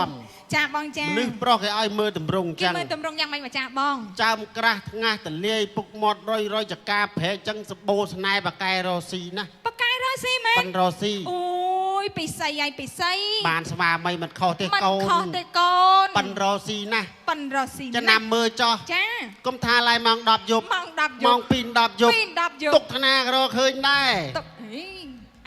ម ចាបងចា មនុស្សប្រុសគេឲ្យមើលតម្រង់ គេ ចឹង មើលតម្រង់យ៉ាងម៉េចម្ចាស់បង ចើមក្រាស់ថ្ងាស់តលាយពុកមាត់រុយរុយចកាប្រែកចឹងសបោស្នេហ៍បកែរស់ស៊ីណា បកែរស់ស៊ីមែន ប៉ិនរស់ស៊ី អូយពិសីហើយពិសី បានស្វាមីមិនខុសទេ មិនក ូន ខុសទេកូន ប៉ិនរស់ស៊ីណាស់ ប៉ិនរស់ស៊ី ចំណាំមើលចោះ ចា កុំថាឡើយម៉ោង10យប់ ម៉ោង10យ ម៉ោង ប់ 2 10យប់ 2 10យប់ ទុកថ្នាក៏រកឃើញដែរ ទុកហី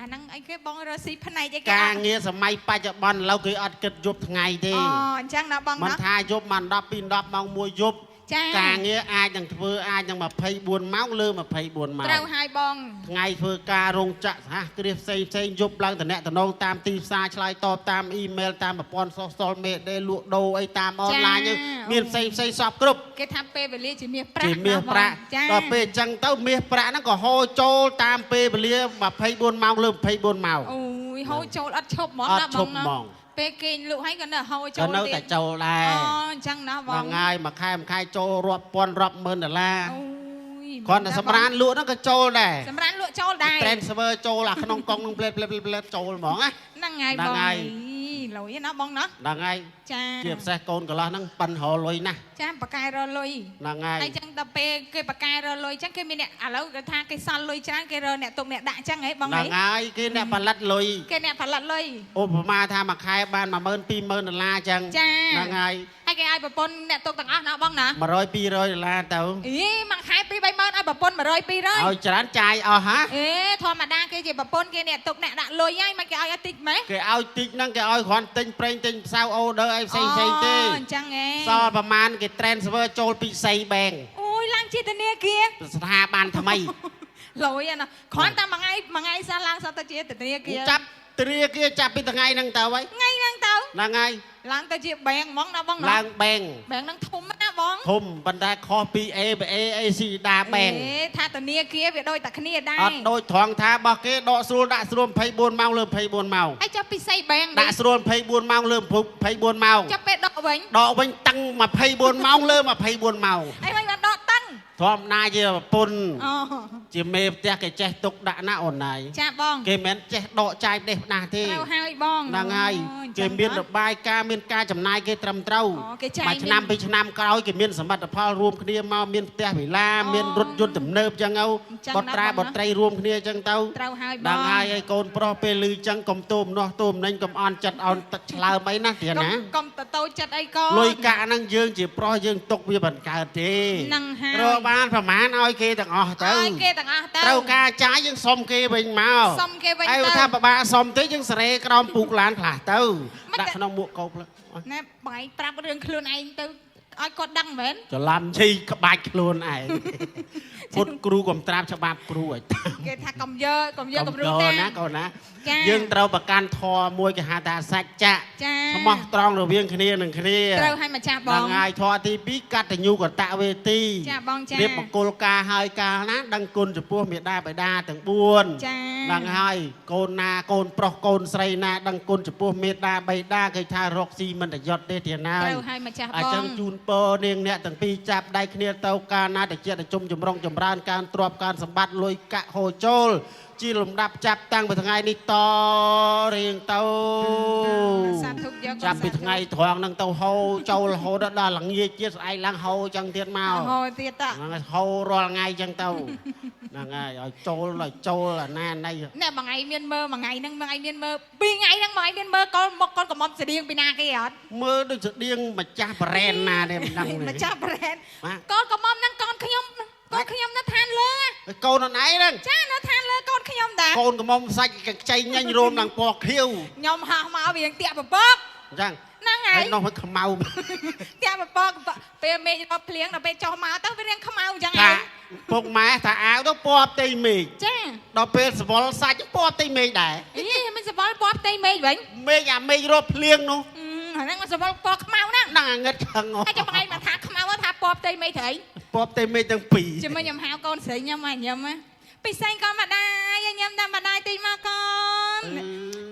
អាហ្នឹងអីគេបងរស់ស៊ីផ្នែកអីគេ ការងារសម័យបច្ចុប្បន្នឥឡូវគេអត់គិតយប់ថ្ងៃទេ អូអញ្ចឹងណាបង មិន ណា ថាយប់ម៉ោង10 2 10ម៉ោង1យប់ ចា ការងារអាចនឹងធ្វើអាចនឹង24ម៉ោងលើ24ម៉ោង ត្រូវហើយបង ថ្ងៃធ្វើការរោងចក្រសហគ្រាសផ្សេងផ្សេងយប់ឡើងតំណតំណងតាមទីផ្សារឆ្លើយតបតាមអ៊ីមែលតាមប្រព័ន្ធ social media លក់ដូរអីតាមអនឡាញហ្នឹងមានផ្សេងផ្សេងសពគ្រប់ គេថាពេលវេលាជាមាសប្រាក់ ជាមាសប្រាក់ ចា ដល់ពេលអញ្ចឹងទៅមាសប្រាក់ហ្នឹងក៏ហូរចូលតាមពេលវេលា24ម៉ោងលើ24ម៉ោង អូយហូរចូលអត់ឈប់ហ្មង អត់ ណា ឈប់ បងណា ហ្មង ពេលគេលក់ឲ្យក៏នៅហូរចូល ក៏នៅ ទៀត តែចូលដែរ អូអញ្ចឹងណាបង មួយថ្ងៃមួយខែមួយខែចូលរាប់ពាន់រាប់ម៉ឺនដុល្លារ អូយ គ្រាន់តែសម្រានលក់ហ្នឹងក៏ចូលដែរ សម្រានលក់ចូលដែរ transfer ចូលអាក្នុងកុងហ្នឹងផ្លេតផ្លេតផ្លេតចូលហ្មងណា ហ្នឹងហើយ ហ្នឹង បង ហើយ លុយណាបងណា ហ្នឹងហើយ ចា ជាពិសេសកូនកន្លោះហ្នឹងប៉ិនរលុយណាស់ ចាបកែរលុយ ហ្នឹងហើយ ហើយចឹងដល់ពេលគេបកែរលុយចឹងគេមានអ្នកឥឡូវគេថាគេសល់លុយច្រើនគេរកអ្នកទុកអ្នកដាក់ចឹងហីបង ហ្នឹង ហី ហើយគេអ្នកផលិតលុយ គេអ្នកផលិតលុយ ឧបមាថាមួយខែបាន10000 20000ដុល្លារចឹង ចា ហ្នឹងហើយ ហើយគេឲ្យប្រពន្ធអ្នកទុកទាំងអស់ណាបងណា 100 200ដុល្លារទៅ អីមួយខែ2 3ម៉ឺនឲ្យប្រពន្ធ100 200 ឲ្យច្រើនចាយអស់ហា អេធម្មតាគេជាប្រពន្ធគេអ្នកទុកអ្នកដាក់លុយហើយមិនគេឲ្យឲ្យតិចម៉េះ គេឲ្យតិចហ្នឹងគេឲ្យគ្រាន់ទិញប្រេងទិញផ្សៅអូដឺអីផ្សេងផ្សេងទេ អូអញ្ចឹងឯង សល់ប្រមាណគេ transfer ចូលពីសីបែង អូយឡើងជាធនាគារ ស្ថាប័នថ្មី លុយអាណាគ្រាន់តែមួយថ្ងៃមួយថ្ងៃសោះឡើងសោះទៅជាធនាគារ ចាប់ធនាគារចាប់ពីថ្ងៃហ្នឹងទៅហើយ ថ្ងៃហ្នឹងទៅ ហ្នឹងហើយ ឡើងទៅជាបែងហ្មងណាបងណា ឡើងបែង បែងហ្នឹងធំណាស់បង ធំប៉ុន្តែខុសពី ABA AC ដាបែង អេថាធនាគារវាដូចតែគ្នាដែរ អត់ដូចត្រង់ថារបស់គេដកស្រួលដាក់ស្រួល24ម៉ោងលើ24ម៉ោង ហើយចុះពិសីបែងវិញ ដាក់ស្រួល24ម៉ោងលើ24ម៉ោង ចុះពេលដកវិញ ដកវិញតឹង24ម៉ោងលើ24ម៉ោង អីវិញបានដកតឹង ធម្មតាជាប្រពន្ធ អូ ជាមេផ្ទះគេចេះទុកដាក់ណាអូនណាយ ចាបង គេមិនមែនចេះដកចាយផ្ដេសផ្ដាស់ទេ ត្រូវហើយបង ហ្នឹងហើយ អូអញ្ចឹ គេមាន ងណា របាយការណ៍មានការចំណាយគេត្រឹមត្រូវ អូគេចាយ មួយឆ្នាំពីរឆ្នាំក្រោយគេមានសមិទ្ធផលរួមគ្នាមកមានផ្ទះវិឡា អូ មានរថយន្តទំនើបចឹងទៅ អញ្ចឹង បុត្រា ណាបង បុត្រីរួមគ្នាចឹងទៅ ត្រូវហើយបង ហ្នឹងហើយឲ្យកូនប្រុសពេលលឺចឹងកុំទោមនោះទោមនឹងកុំអន់ចិត្តអន់ទឹកឆ្លើមអីណាទៀតណា កុំតតូចចិត្តអីកូន លុយកាក់ហ្នឹងយើងជាប្រុសយើងទុកវាមិនកើតទេ ហ្នឹងហើយ រកបានប្រមាណឲ្យគេទាំងអស់ទៅ ឲ្យគេទាំងអស់ទៅ ត្រូវការចាយយើងសុំគេវិញមក សុំគេវិញ ហើយ ទៅ បើថាពិបាកសុំទេយើងសេរីក្រោមពូកឡានខ្លះទៅ មិនតែ ដាក់ក្នុងមួកកោផ្លឹក ណែបងឯងប្រាប់រឿងខ្លួនឯងទៅឲ្យគាត់ដឹងមែន ច្រឡំឈីក្បាច់ខ្លួនឯងពុតគ្រូកំត្រាប់ច្បាប់គ្រូឲ្យតាម គេថាកុំយកកុំយកកុំរូតាម ណាកូនណា ចា យើងត្រូវប្រកាន់ធម៌មួយគេហៅថាសច្ចៈ ចា ស្មោះត្រង់រវាងគ្នានឹងគ្នា ត្រូវឲ្យម្ចាស់បង ហ្នឹងហើយធម៌ទី2កតញ្ញូកតវេទី ចាបងចា រៀបមង្គលការហើយកាលណាដឹងគុណចំពោះមេដាបិតាទាំង4 ចា ហ្នឹងហើយកូនណាកូនប្រុសកូនស្រីណាដឹងគុណចំពោះមេដាបិតាគេថារកស៊ីមិនប្រយុទ្ធទេទៀតណា ត្រូវឲ្យម្ចាស់ អ បង ញ្ចឹងជូនពរនាងអ្នកទាំងពីរចាប់ដៃគ្នាទៅកាលណាតិចតិជុំចម្រុងចម្រើនការទ្របការសម្បត្តិលុយកាក់ហូរចូលជាលំដាប់ចាប់តាំងពីថ្ងៃនេះតរៀងទៅ សាធុយក ចាប់ពីថ្ងៃត្រង់ហ្នឹងទៅហូរចូលរហូតដល់ល្ងាចទៀតស្អែកឡើងហូរចឹងទៀតមក ហូរទៀតត ហ្នឹងហើយហូររាល់ថ្ងៃចឹងទៅហ្នឹងហើយឲ្យចូលឲ្យចូលអាណាណៃ ណែមួយថ្ងៃមានមើលមួយថ្ងៃហ្នឹងមួយថ្ងៃមានមើលពីរថ្ងៃហ្នឹងមួយថ្ងៃមានមើលកូនមកកូនកំមុំស្តៀងពីណាគេអត់ មើលដូចស្តៀងម្ចាស់ប្រេនណាទេមិនដឹងទេ ម្ចាស់ប្រែន បាទ កូនកំមុំហ្នឹងកូនខ្ញុំកូនខ្ញុំនៅឋានលើ កូនអនឯងហ្នឹង ចានៅឋានលើកូនខ្ញុំតា កូនកំមុំសាច់កខ្ចីញញរោមឡើងពណ៌ខៀវ ខ្ញុំហោះមកវាងតាក់ពពក អញ្ចឹង ហ្នឹងហើ ហើយ យនោះវាខ្មៅ តាក់ពពកពេលមេឃដល់ភ្លៀងដល់ពេលចុះមកទៅវារៀងខ្មៅអញ្ចឹង ថា ឯង ពុកម៉ែថាអាវទៅពណ៌ផ្ទៃមេឃ ចា ដល់ពេលសវលសាច់ពណ៌ផ្ទៃមេឃដែរ អីមិនសវល់ពណ៌ផ្ទៃមេឃវិញ មេឃអាមេឃរកភ្លៀងនោះ អាហ្នឹងមិនសវល់ពណ៌ខ្មៅហ្នឹង ហ្នឹងអាងឹតខឹងអូ ហើយចាំបងឯងមកថាខ្មៅថាពណ៌ផ្ទៃមេឃត្រី ពណ៌ផ្ទៃមេឃទាំងពីរ ចាំខ្ញុំហៅកូនស្រីខ្ញុំមកខ្ញុំណាពិសេសកូនម្ដាយខ្ញុំតាមម្ដាយតិចមកកូន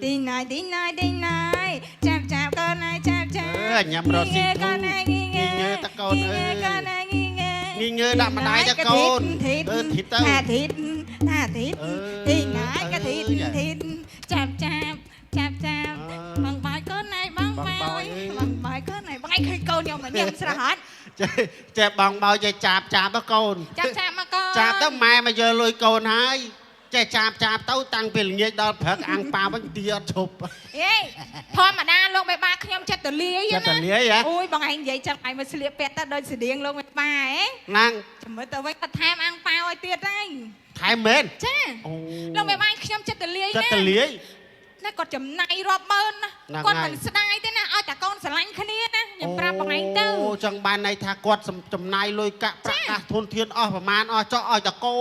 ទីណាយទីណាយទីណាយចាប់ចាប់កូនណាយចាប់ចាប់ អឺញ៉ាំរកស៊ីធូ កូនណាយងីងើ ងើតកូនអើ កូនណាយងីងើ ងីងើដាក់ម្ដាយតកូន ធីត អឺធីតទៅ ថាធីតថាធីត អឺ ទីណាយកធីត អឺ ធីតចាប់ចាប់ចាប់ចាប់ អឺ បងបាយកូនណាយបង បង បា បោ យ យ ឯងឃើញកូនខ្ញុំមកញ៉ាំស្រស់ហត់ ចេះចេះបងបោចេះចាប់ចាប់ទៅកូន ចាប់ចាប់មកកូន ចាប់ទៅម៉ែមកយកលុយកូនហើយចេះចាប់ចាប់ទៅតាំងពីល្ងាចដល់ព្រឹកអាំងប៉ាវិញទីអត់ឈប់ អេធម្មតាលោកមេបាខ្ញុំចិត្តតលាយ ចិត្តតលាយហ៎ អូយបងឯងនិយាយចឹងឯងមកស្លៀកពាក់ទៅដូចស្តៀងលោកមេបាហ៎ ហ្នឹង ចាំមើលទៅវិញគាត់ថែមអាំងប៉ាវឲ្យទៀតហើយ ថែមមែន ចា អូ លោកមេបាខ្ញុំចិត្តតលាយ ចិត្តតលាយ ណាគាត់ចំណាយរាប់ម៉ឺនណា ហ្នឹង គាត់ ហើយ មិនស្ដាយទេណាឲ្យតែកូនស្រឡាញ់គ្នាណាខ្ញុំប្រាប់បងឯងទៅ អូចង់បានន័យថាគាត់ចំណាយលុយកាក់ប្រាក់កាសធនធានអស់ប្រមាណអស់ចោះឲ្យតកូន